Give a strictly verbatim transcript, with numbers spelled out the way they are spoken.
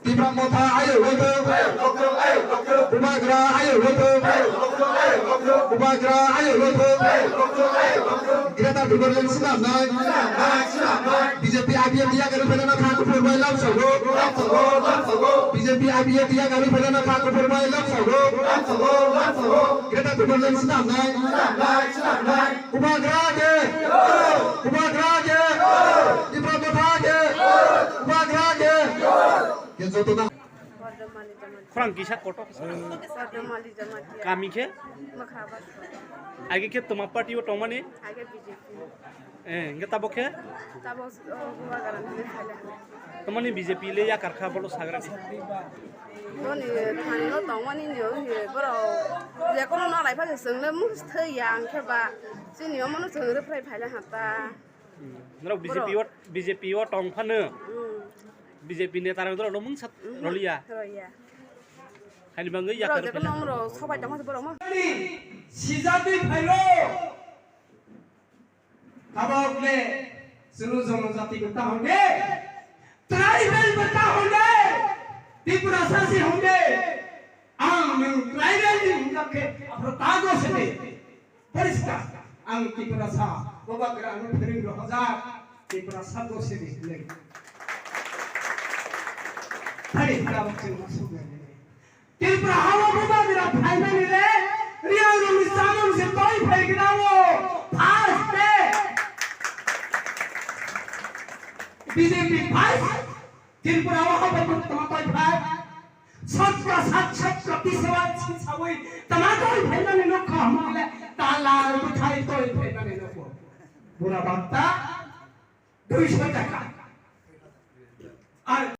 Tipra Motha ayo lothok. Bubagra ayo lothok. Bubagra ayo lothok. Greater Tipraland swnamnai. B J P I P F T yakarwi phainai kha kuphur bai lamsogo. B J P I P F T yakarwi phainai kha kuphur bai lamsogo. Greater Tipraland swnamnai. Bubagra ke! Bubagra ke! Tipra Motha ke! Bubagra ke! Ke joto na. Khorang kisa kotok. Kami khe? Age khe toma party o tongmani? Eh, hingke tabok khe? Tamani B J P le yakar kha bolo sagra ni. Boni thani no tongmani ni o hi borok je kono na lai pha se chwng le mus thai ya ang khe ba chini omo no chwng rw phrai phai le ha ta. Hmm. Norok B J P o, B J P o tong phano. Hmm. B J P neta rok norok no mungsa roliya. Roliya. Haini bangwi yakar phai le. Borok je kono ro sobai tong borok mo. Sijati phairo. Tabok le, sunu jono jati ko ta honde, tribal ko ta honde, Tiprasa se honde, ang nung tribal ni hwnjak khe, aphro ta go se de. Poriskar, ang Tiprasa, Bubagra ang phering rohajak, Tiprasa go se de, le. Hari tabok cheng masuk le. Tripura hao Bubagra phaimani le, Riang rokni chamung se toi phai gwnao, first day. B J P first, Tripura o hao tama toi phai. Sabka saath, sabka biswas si sawi, tama toi phaimani nukha hamle, tala bwthai toi phaimani nukho. Bura bakta, duiso taka. Ar